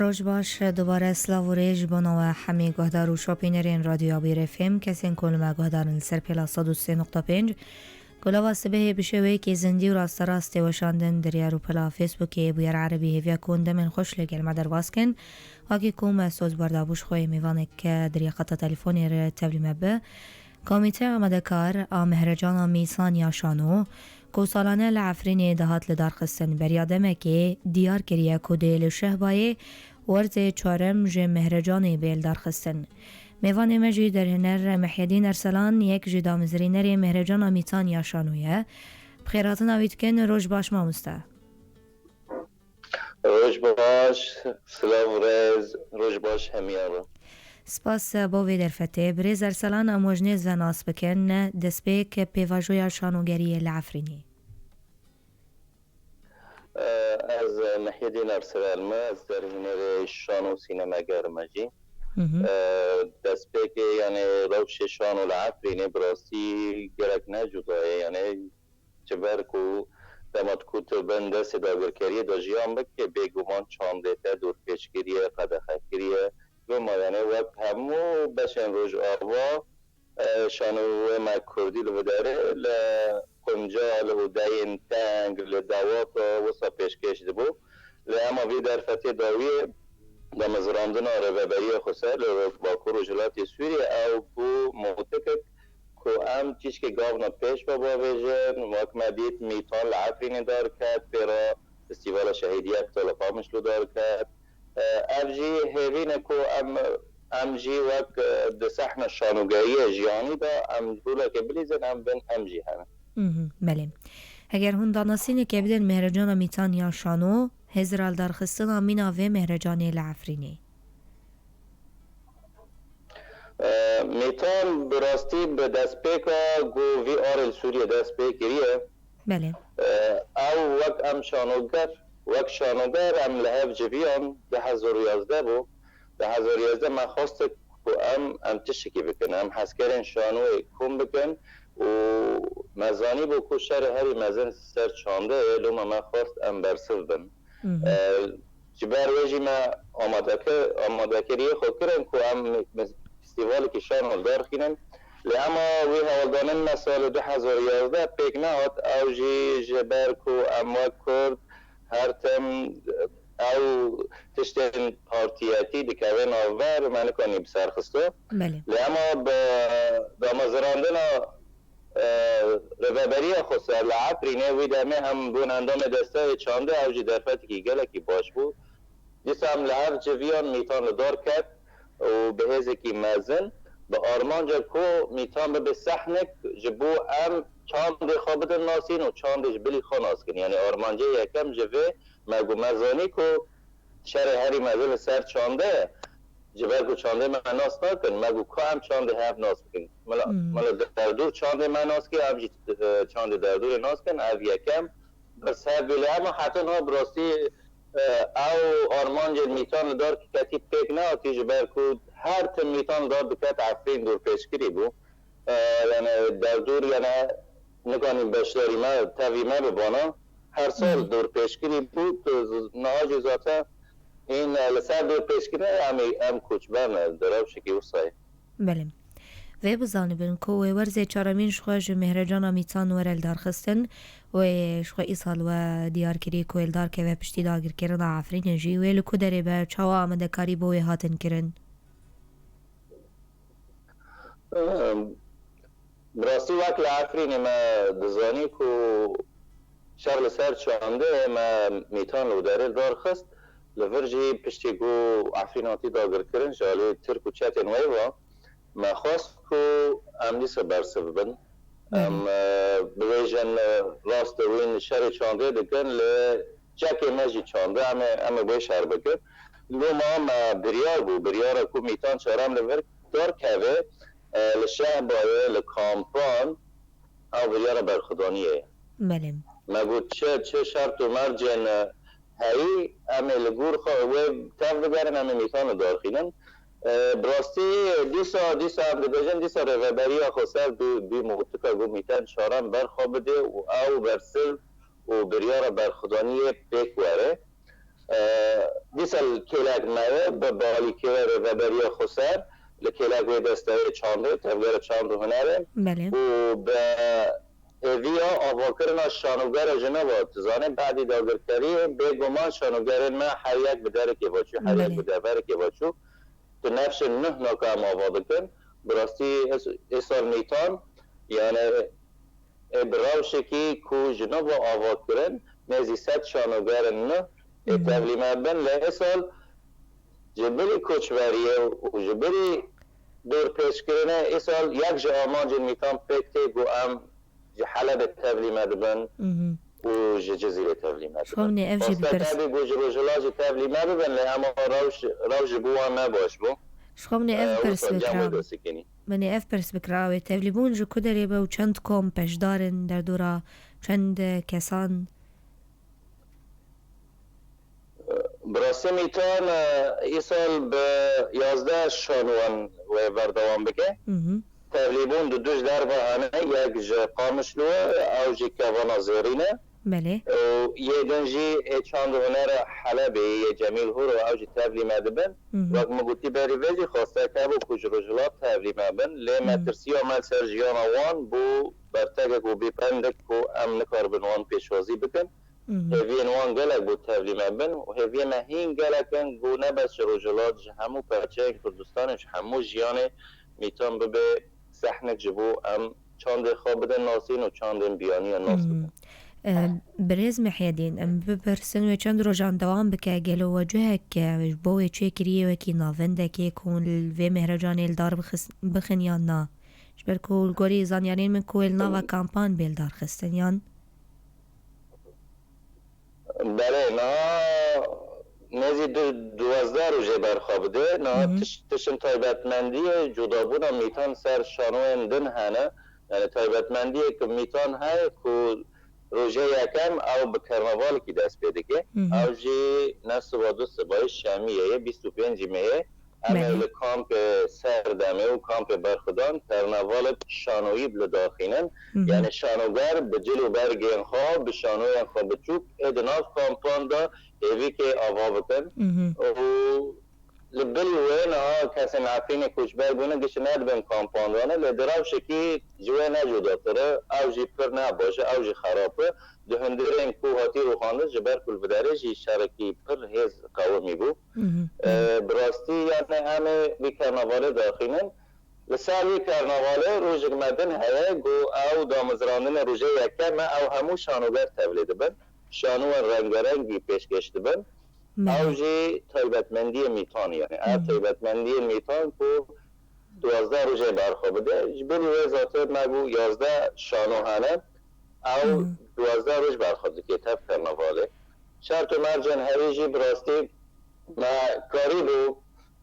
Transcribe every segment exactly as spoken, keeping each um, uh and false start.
Roj baş, dubare silav û rêz ji bo we hemî guhdar û şopînerên Radyoya Wîr F M, kesên ku li me guhdar in li ser pêla sed û sê nokta pênc. Gulava sibehê bi şêweyekî zindî û rasterast tê weşandin. Di rêya rûpela Facebookê Bûyer Erebî hêviya ku hûn demên xweş li gel me derbas kin. Wekî ku me soz berda bû ji xwe yê mêvanek di rêya xeta telefonê re tevlî me bi. Komîteya Amadekar a Mehrecana Mîsan ya Şano, ku salane li Efrînê dihat lidarxistin, beriya demekê diyar kiriye ku dê li Şehbayê werzê çarem ji Mehrecanê bê lidarxistin. Mêvanê me jî derhêner Mehyedîn Erselan, yek ji damezrînerê Mehrecana Mîsan ya Şano ye. Bi xêrhatina wî dikin, roj baş mamoste. Roj baş, silav û rêz, roj baş hemiyan re. Spas bo vê derfetê. Birêz Erselan, em we ji nêz ve nas bikin. Destpêk pêvajoya şanogeriyê li Efrînê. Ez Mehyedîn Erselan me, ez derhênerê şano sînemeger me jî. Hı hı. Destpêkê, yani, rewşê şano li Efrînê bi rastî gelek ne cuda ye, yani, ji ber ku dema ku tu bin destê dagirkeriyê de jiyan bike, bêguman çandê te dorpêç kiriye, qedexe kiriye. Loma, yani, wek hemû beşên Rojava, e, şanowê me kurdî li vî derê li quncal û deyên teng, li dewata wisa pêşkêş dibû. Lê ema vî derfetê dawiyê damezrandina Rêveberiya Xweser li Bakur Rojhilatê Sûriyê ew bû motikek ku em tîşkê gavna pêş ve bavêjin, wek me dît Mîtan li Efrînê darket, pê re Festîvala Şehîdiyê Tala Qamişlo darket. E, ev jî hêvî ne ku em, em jî wek, e, di sehna şanogeriyê jiyanî de em roleke bilîzin, em bin, em jî hene. Mhm, belê. Eger hûn danasîneke bidin Mehrecana Mîtan ya Şano, hêzira lidarxistina mîna vê Mehrecanê li Efrînê. E, Mîtan bi rastî bi destpêka ku vî arê li Sûriyê dest pê kiriye. Belê. E, ew wek em şanoger, wek şanoger em li hev civiyan, du hezar û yazdeh bû. Du hezar û yazdeh me xwestik ku em, em tiştekî bikin. Em hezkerên şanoyê kom bikin û me zanîbû ku şerê herî mezin ser çandê ye, loma me xwest em bersiv bin. Hı hı. E, ji ber wê jî me amadeke-, amadekiriyê xwe kirin ku em festîvalekî şano li dar xînin. Lê ema wî hewldanên me salê du hezar û yazdeh pêk nehat, ew jî ji ber ku em wek Kurd her tim ew tiştên partiyetî dikeve navber, me nikanî bi ser xisto. Belê. Lê ema bi damezirandina, e, Rêveberiya Xweser li Efrînê, wî demê em bûn endamê desteyê çandê, ew jî derfetekî gelekî baş bû. Dîsa em li hev civiyan Mîtan li dar ket û bi hêzekî mezin, bi armanca ku Mîtan bibe sehnek ji bo em çandê xwe bidin nasîn û çandê ji bilî xwe nas kin. Yanî armancê yekem ji vê me got, me zanî ku şerê herî mezin li ser çandê ye. Ji ber ku çandê me nas nakin, me got, ka em çandê hev nas bikin. Mela, Hmm. mela derdor çandê me nas kir, em jî, e, çandê derdorê nas kin, ev yekem. Bes hev bê, lê ema heta niha bi rastî, e, ew armancên Mîtan li dar ketî pêk nehatî, ji ber ku her tim Mîtan li dar diket Efrîn dorpêçkirî bû. E, yani derdor, yani nikanî beşdarî me, tevî me bibana. Her sal Hmm. dorpêçkirî bû, tu z-, niha jî zaten hîn, e, li ser dorpêçkirinê em ê, em koçber ne, di rewşekî wisa ye. Belê. Vê bizanibin ku wê werzê çaremîn ji xwe ji Mehrecana Mîtan were lidarxistin, wê ji xwe îsal we diyar kirî ku wê li dar keve piştî dagirkirina Efrînê jî, wê li ku derê be, çawa amadekarî bo wê hatin kirin? Em, bi rastî wek li Efrînê me dizanî ku şer li ser çandê ye, me Mîtan li derê darxist. Li vir jî piştî ku Efrîn hatî dagirkirin ji alî Tirk û çetên wê ve, me xwest ku em dîsa bersiv bin. Hı hı. Em, e, bibêjin, e, rast e, wîn şerê çandê dikin, lê çekê me jî çand e, em ê, em ê wê şer bikin. Loma me biryar bû, biryara ku Mîtan çarem li vir dar keve, e, li Şehbayê, li kampan, ew biryara berxwedaniyê ye. Belê. Me got, çi, çi şert û mercên, e, heyî, em ê li gor xwe wê tev bigerin, em ê Mîtan li dar xînin. E, bi rastî dîsa, dîsa em dibêjin, dîsa Rêveberiya Xweser bî, bî motika ku Mîtan çarem ber xwe bidê û ew bersiv û biryara berxwedaniyê pêk were. Dîsa li kêlek me ye, bi balîkê we rêveberiya xweser, li kêlek wê desteyê çandê, tevgera çand û hunerê Belê. û bi hêviya avakirina şanûgera Jineva, tu zanî, badî dagirkeriyê, bêguman şanûgerên me her yek bi derekê ve çû, her yek Belê. bi deverekê ve çû. Tu nefşên nuh naka em ava dikin. Bi rastî ês-, êsal mîtan, yani, ê bi rewşekî ku ji nava ava kirin, nêzî sed şanogerin nuh ê Mhm. tevlî me bin. Lê êsal ji bilî koçberiyê û ji bilî dorpêçkirinê, êsal yek ji amancên mîtan pêk tê ku em ji Helebê tevlî me dibin Mhm. û ji Cizîrê tevlî me dibin. Xwemnê ev jî Xwesta bipirsin. Tevî ku ji Rojhilat jî tevlî me bibin, lê hema rewş, rewş ji bo wan ne baş bû. Ji xwemnê ev Ew pirs wisa cem bikira. wê dest dikinî. Min ê ev pirs bikira, wê tevlîbûn ji ku derê be û çend kom beşdar in derdora çend kesan? Bi rastî mîtan, e, îsal bi yazdeh şanoyan wê berdewam bike. Mhm. Tevlîbûn di du ji derve hene, yek ji Qamişlo ye, ew jî kevana zêrîn e. Belê. Û yê din jî ê çand û hunera Helebê yê Cemîl Huro, ew jî tevlî me dibin. Mhm. Wek min gotî berî vê jî xwesteke bû ku ji Rojhilat tevlî me bin. Lê me Mhm. tirsiya me li ser jiyana wan bû bertekek û bêpendek ku em nikaribin wan pêşwazî bikin. Mhm. Hêviyên wan gelek bû tevlî me bin û hêviyê me hîn gelek in ku ne bes ji Rojhilat, ji hemû perçeyên Kurdistanê, ji hemû jiyanê mîtan bibe sehnek ji bo em çandê xwe bidin nasîn û çandên biyaniyan nas Mhm. bikin. E, Birêz Mihyedîn, em bipirsin wê çend rojan dewam bike, gelo we cihek, e, ji bo wê çêkiriyê wekî navendekê ku li vê mehrecanê li dar bixis-, bixin yan na? Ji ber ku li gorî zanyariyên min ku wê li nava kampan bê li dar xistin yan? Belê, niha nêzî du, duwazdeh rojê berxwe bide. Niha Mhm. tiş-, tiştin taybetmendiyê cudabûna mîtan ser şanoyên din hene. Yani taybetmendiyê ku mîtan heye ku rojê yekem ew bi karnavalekî dest pê dike. Mhm. Ew jî ne siba du sibayê şemiyê ye, bîst û pêncî meyê. Em ê Belê. li kampê Serdemê û kampê Berxwedan karnavalek şanoyî bi li daxînin. Mhm. Yani şanoger bi cil û bergên xwe, bi şanoyên xwe biçûk ê di nav kampan de hêvîkê ava bikin. Mhm. Û li bilî wê niha kesên Efrînê koçber bûne, gişt nedibin kampan de ne, lê di rewşekî ji wê ne cudatir e, ew jî pir ne baş e, ew jî xerab e. Di hundirên ku hatî rûxandin ji ber ku li vê derê jî şerekî pir hêz qewimî bû. Mhm. E, bi rastî, yani, em ê vî karnavalê daxînin. Li ser vî karnavalê rojek me din heye, ku ew damezrandinê rojê yekem e, ew hemû şanoger tevlê dibin. Şanoyên rengerengî pêşkêş dibin. Belê. Ew jî taybetmendiyê mîtan, yani. Ev Mhm. taybetmendiyê mîtan ku duwazdeh rojê berxwe bide. Ji bilî wê zaten me bû yazdeh şano hene. Ew Mhm. duwazdeh roj berxwe dike tev karnavalê. Şert û mercên herî jî bi rastî me karîbû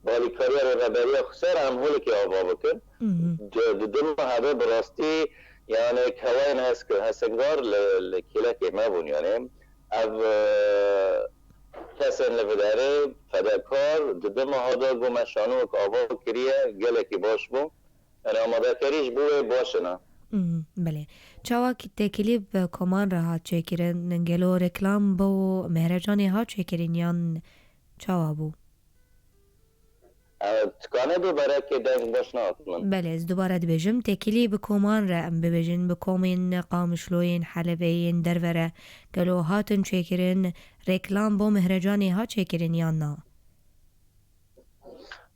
balîkariya rêveberiya xweser em holekê ava bikin. Mhm. Di, di du meha de bi rastî, yani, kewayên hesk-, hesingar li, li kêlekê me bûn, yani. Ev, e, kesên li vê derê fedakar di du meha de ku me şanowek ava kiriye, gelekî baş bû. Yani amadekarî ji bo wê baş in, ha. Hmm, belê. Çawa ki têkilî bi koman re hat çêkirin? Gelo reklam bo mehrecanê hat çêkirin yan çawa bû? E, tikane doberekê deng baş nehat min. Belê, ez dubare dibêjim, têkilî bi koman re em bibêjin, bi komên Qamişloyên, Helebeyên derve re gelo hatin çêkirin, reklam bo mehrecanê hat çêkirin yan na?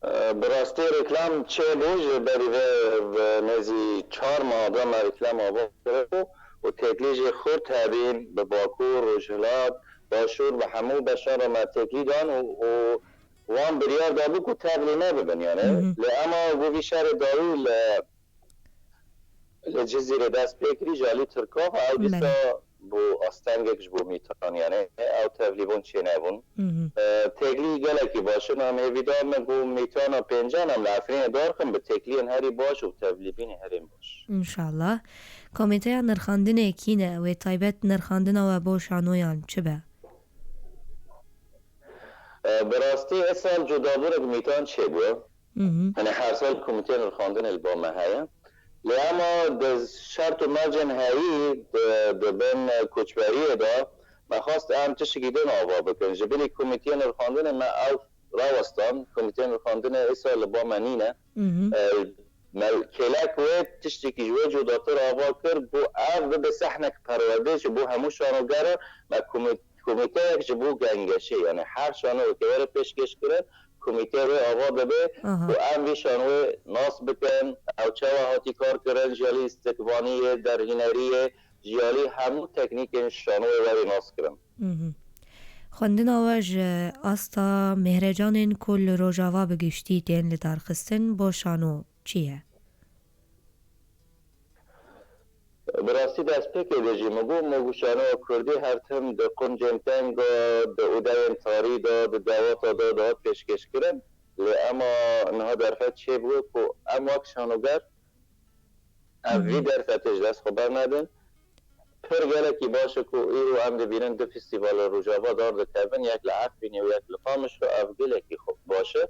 E, bi rastî reklam çêbû, ji berî vê bi nêzî çar meha de me reklam ava kiribû û têkilî jî xurt hebîn bi Bakur, Rojhilat, Başûr, bi hemû beşan re me têkilî dan û, û wan biryar dabû ku tevlî me bibin, yani. Mhm. Lê ema ku vî şerê dawî li, li Cizîrê dest pê kirî, ji alî Tirka ve ew Belê. dîsa bû astengek ji bo mîtan, yani. Ew tevlîbûn çênebûn. Mhm. E, têkilî gelekî baş in. Em hêvîdar ne ku mîtana pêncan em li Efrînê darxin bi têkiliyên herî baş û tevlîbînê herî baş. Înşallah. Komîteya nirxandinê kî ne? Wê taybet nirxandina we bo şanoyan çi be? E, bi rastî, ê sal cudabûnek mîtan çêbûye. Mhm. Yani her sal komîteya nirxandinê li ba me heye. Lê ema di şert û mercên heyî di, di bin koçberiyê de me xwest em tiştekî din ava bikin. Ji bilî komîteyên nirxandinê me ew rawestan, komîteyên nirxandinê êsa li ba me nîne. Mhm. E, me kêlek wê tiştekî ji wê cudatir ava kir, ku ev bibe sehnek perwerdê ji bo hemû şanogeran. Me komî-, komîteyek ji bo gengeşê, yani her şanowekê were pêşkêş kirin, komîteyê wê ava dibe Aha. ku em vî şanowê nas bikin, ew çawa hatî kar kirin, ji alî stikvaniyê, derhîneriyê, ji alî hemû teknîkên şanowê werê nas kirin. Mhm. Xwendina we ji asta mêhrecanên ku li Rojava bi giştî tên lidarxistin bo şano çi ye? Bi rastî destpêkê de jî min got, min got şanoya kurdî her tim di quncên teng de, di odeyên tarî de, di dewata de dihat pêşkêşkirin. Lê ema niha derfet çêbûye ku em wek şanoger ev vî Mhm. derfetê ji dest xwe bernedin. Pir gelekî baş e ku îro em dibînin du festîvalên Rojava dar dikevin, yek li Efrînê û yek li Qamişlo, ev gelekî xwe baş e.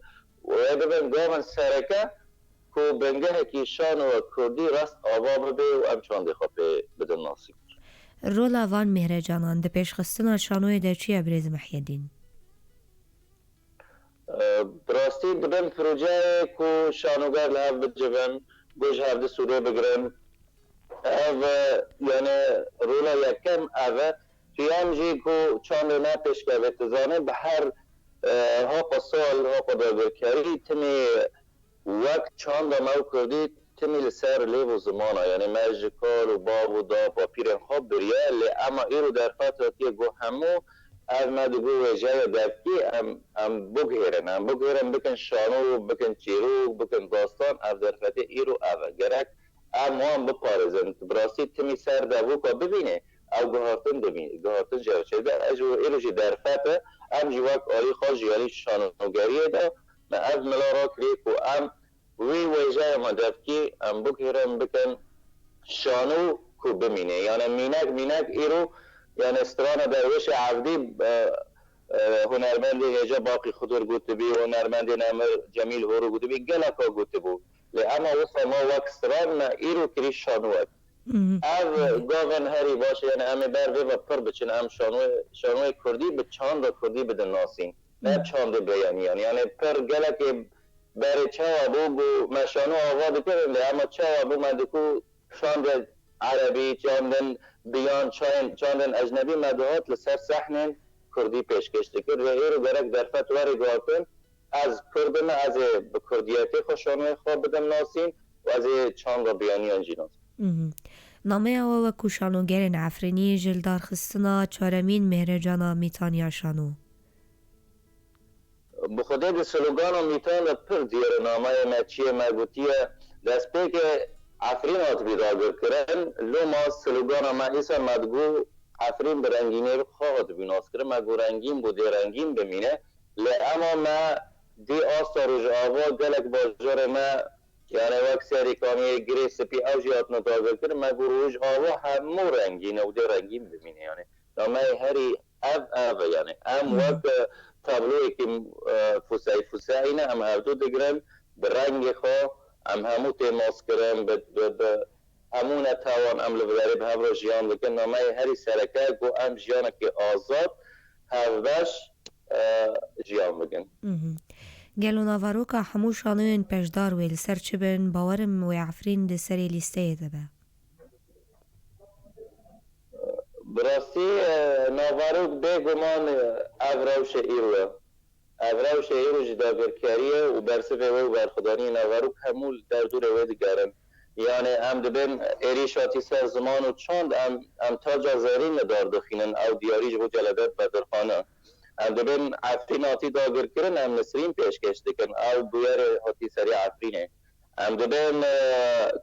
Wê bibin gavên sereke ku bingehekî şanoya kurdî rast ava bibe û em çandê xwe pê bidin nasî. Rola van mêhrecanan di pêşxistina şanoyê de çi ye, birêz Mihyedîn? E, bi rastî dibin projeyê ku şanoger li hev bicivin, guh ji hevdu sûdê bigirin. Ev, e, yani rola yekem ev e. Tu yan jî ku çandê me pêşkevê, tu zanî bi her, e, hoqa sal, hoqa dagirkerî timî wek çanda me û kurdî timî li ser lêv û zimana, yani me ji kal û bav û dap û pîrên xwe biriye, lê ema îro derfet hatiye ku hemû ev me digo wêjeya devkî em, em biguhêrin, em biguhêrin bikin şano, bikin çîrok, bikin dastan, ev derfetê îro ev e. Gerek em wan biparêzin. Bi rastî timî ser devoka bibînê, ew guhartin dibî-, guhartin ji ew çêdibe. Ez ji îro jî derfet e, em jî wek alî xwe ji alî şanogeriyê de me ev mila rakiriye ku em wî wêjeya me devkî em biguhêrin bikin şano ku bimîne. Yani mînek mînek îro, yani strana Derwêşê Evdî, e, e, hunermendê hêja Baqî Xudur gotibî, hunermendê nemir Cemîl Horo gotibî, geleka gotibû. Lê ema wisa ma wek stran me îro kirî şanowek. Mhm. Ev gavên herî baş e, yani em ê ber vê ve pir biçin, em şanoyê, şanoyê kurdî bi çanda kurdî bidin nasîn. Ne Mhm. çandê beyaniyan. Yani pir gelekê berê çawa bû, bû me şano ava dikirin, lê ema çawa bû me diku çandê erebî, çandên biyan, çayên, çandên ecnebî me dihat li ser sehnên kurdî pêşkêş dikir. Lê êro gerek derfet were guhartin, ez kurd im, ez ê bi kurdiyetê xwe şanoyê xwe bidim nasîn û ez ê çanda biyaniyan jî nasîn. Mhm. Nameya we wekû şanogerên Efrînî ji lidarxistina çaremîn mêhrecana Mîtaniya şano. Bi xwedê di slogana Mîtan de pir diyar e, nameyê me çi ye, me gotiye, destpêkê Efrîn hatibî dagirkirin, loma slogana me îsal me digot, Efrîn bi rengînê xwe hatibû naskirin, me got rengîn bû, dê rengîn bimîne. Lê ema me dî asta Rojava gelek bajarê me, yani wek Serîkaniyê, Girê Spî, ew jî hatine dagirkirin, me got Rojava hemû rengîn e û dê rengîn bimîne. Yani nameyê herî ev, ev e. Yani em Mhm. wek, e, tabloyekî, e, fusey fuseyî ne, em hevdu digirin, bi rengê xwe, em hemû tê maskirin, bi, bi, bi hemû netewan em li vê derê bi hev re jiyan dikin. Nameyê herî sereke ku em jiyanekî azad, hevbeş, e, jiyan bikin. Mhm. Gelo naveroka hemû şanoyên peşdar wê li ser çi bin? Bawer im wê Efrîn di serê lîsteyê de be. Bi rastî, e, naverok bêguman, e, ev rewşe îro ye. Ev rewşe îro jî dagirkerî ye û bersivê wê û berxwedaniyê naverok hemû li derdorê wê digerin. Yani em dibên êrîş hatî ser ziman û çand, em, em taca zerîn li dar dixînin, ew diyarî ji bo Celadet Bedirxan e. Em dibên Efrîn hatî dagirkirin, em Nisrîn pêşkêş dikin, ew bûyerê hatî serê Efrînê. Em dibên, e,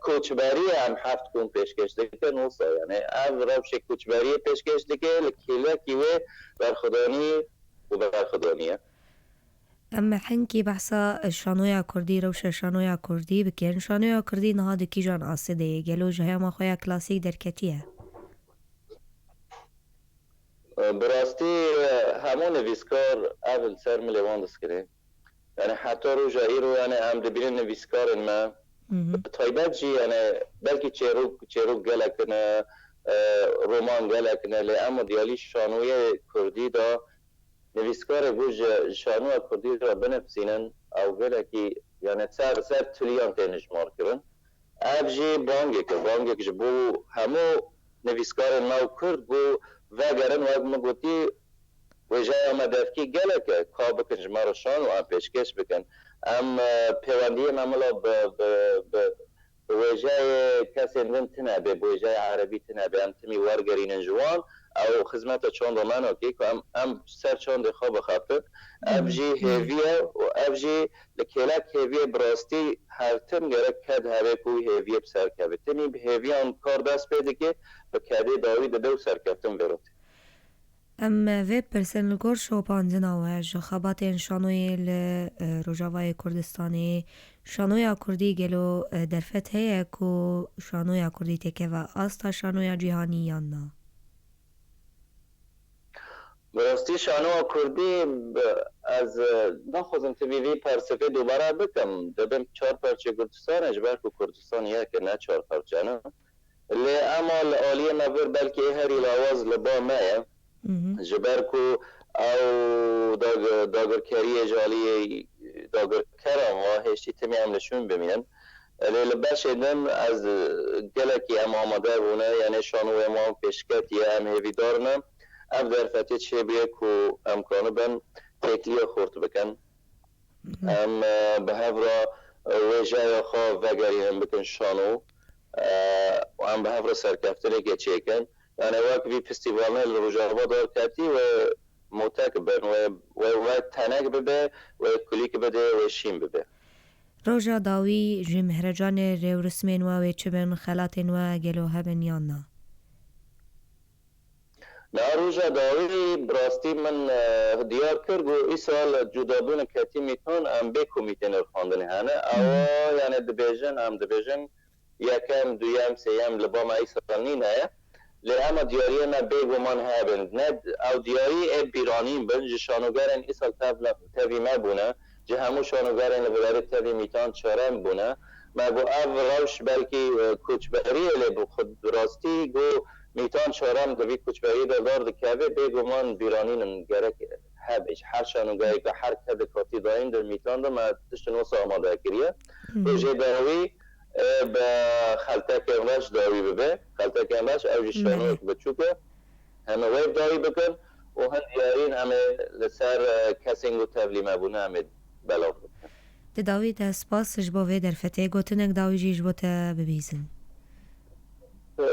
koçberiyê em heft kom pêşkêş dikin, wisa yani ev rewşê koçberiyê pêşkêş dike, li kêlekî wê berxwedanî û berxwedanî ye. Em hinkî behsa şanoya kurdî, rewşa şanoya kurdî bikin. Şanoya kurdî niha di kîjan asê de ye? Gelo ji heyama xwe ya klasîk derketiye? Bi rastî, hemû nivîskar ev li ser milê wan diskine. Yani heta roja îro, yani em dibînin nivîskarên me, Mhm. bi taybet jî, yani belkî çêrok, çêrok gelek hene, e, roman gelek ne, lê ema diyalî şanoyê kurdî de nivîskarê ku ji, ji şanoya kurdî re binivîsînin, ew gelekî, yani ser, ser tuliyan tên ijmar kirin. Ev jî bangek e, bangek ji bo hemû nivîskarên me û kurd ku vegerin, wek min gotî, wêjeya me devkî gelek e, ka bikin ji me re şano em pêşkêş bikin. Em, e, pêwendiyê me mila bi, bi, bi, bi wêjeyê kesên din tune be, bi wêjeya erebî tune be, em timî wergerînin ji wan, ew xizmeta çanda me nake ku em, em ser çandê xwe bixebtin. Ev jî hêvî ye û ev jî li kêlek hêvî ye, bi rastî her tim gerek ked hebe ku wî hêviyê bi ser keve. Timî bi hêviyan kar dest pê dike, bi kedê dawî dibe û serkeftin vê re tê. Em vê pirsin li gor şopandina we ji xebatên şanoyê li, e, Rojavayê Kurdistanê, şanoya kurdî gelo, e, derfet heye ku şanoya kurdî têkeve asta şanoya cîhanî yan na? Bi rastî şanoya kurdî, bi, ez, e, naxwazim tivî vî persifê dubare bikim. Dibin çar parçeyê Kurdistanê, ji ber ku Kurdistan yek e, ne çar parçe ne. Lê ema li aliyê me vir belkî ê herî lawaz li ba me ye. Ji ber ku ew dag-, dagirkeriyê ji aliyê dagirkeran ve hêştî timî em li şûn bimînin. Lê li beşê din ez gelekî em amade bûne, yanê şanoyê me pêşketiye, em hêvîdar ne. Ev derfetê çêbûye ku em kanibin têkiliya xurt bikin. Em, e, bi hev re, e, wêjeya xwe vegerînin bikin şano, e, û em bi hev re serkeftinekê çêkin. Yani wek vî festîvalê li Rojava derketî wê motek bin, wê, wê, wê tenek bibe, wê kulîk bide, wê şîn bibe. Roja dawî ji mihrecanê rêwrismên we wê çi bin, xelatên we gelo hebin yan na? Na roja dawî bi rastî min, e, diyar kir ku îsal cudabûnek ketî mîtan, em bê komîtê nirxandinê hene. Ewa, yani dibêjin, em dibêjin yekem, duyem, sêyem li ba me îsal nîne ye. Lê ema diyariyê me bêguman hebin. Ne ew diyarî ê bîranîn bin, ji şanogerên îsal tev-, tevî me bûne. Ji hemû şanogerên li vêderê tevî mîtan çarem bûne. Me got ev rewş belkî, e, koçberî ye, lê bi xwe bi rastî got mîtan çarem di vî koçberiyê de dar dikeve, bêguman bîranîn in gerek hebe. Ji her şanogeheke her kedek hatî dayîn di mîtan de me tiştin wisa amade kiriye. Rojê dawî, e, bi xeltekên reş dawî bibe. Xeltekên reş ew jî şanoyek biçûk e. Em ê wê dawî bikin û hin diyarîn em ê li ser, e, kesên ku tevlî me bûne em ê belav bikin. Di dawî de spas ji bo vê derfetê, gotinek dawî jî ji bo te bibîzin. E,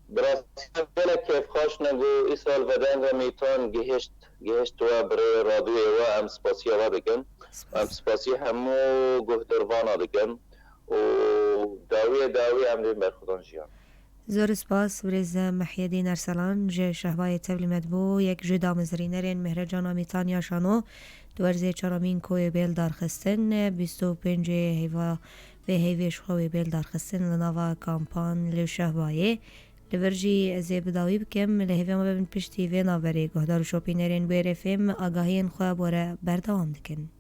bi rastî gelek kêfxweş ne ku îsal vedenga mîtan gihişt, gihişt we bi rê radyoyê we, em spasiya we dikin. Em spasî hemû guhdarvana dikin û dawiyê dawî em dên berxwedan jiyan. Zor spas, birêz Mehyedîn Erselan ji Şehbayê tevlî me dibû, yek ji damezrînerên Mehrecana Mîtanya Şano, di werzê çaramîn ku wê bê li darxistin, bîst û pêncê heyva vê heyvê ji xwe wê bê li darxistin li nava kampan li Şehbayê. Li vir jî ez ê bi dawî bikim, li hêviya me bibin piştî vê navberê, guhdar û şopînerên Wêrê F M agahiyên xwe bi we re berdewam dikin.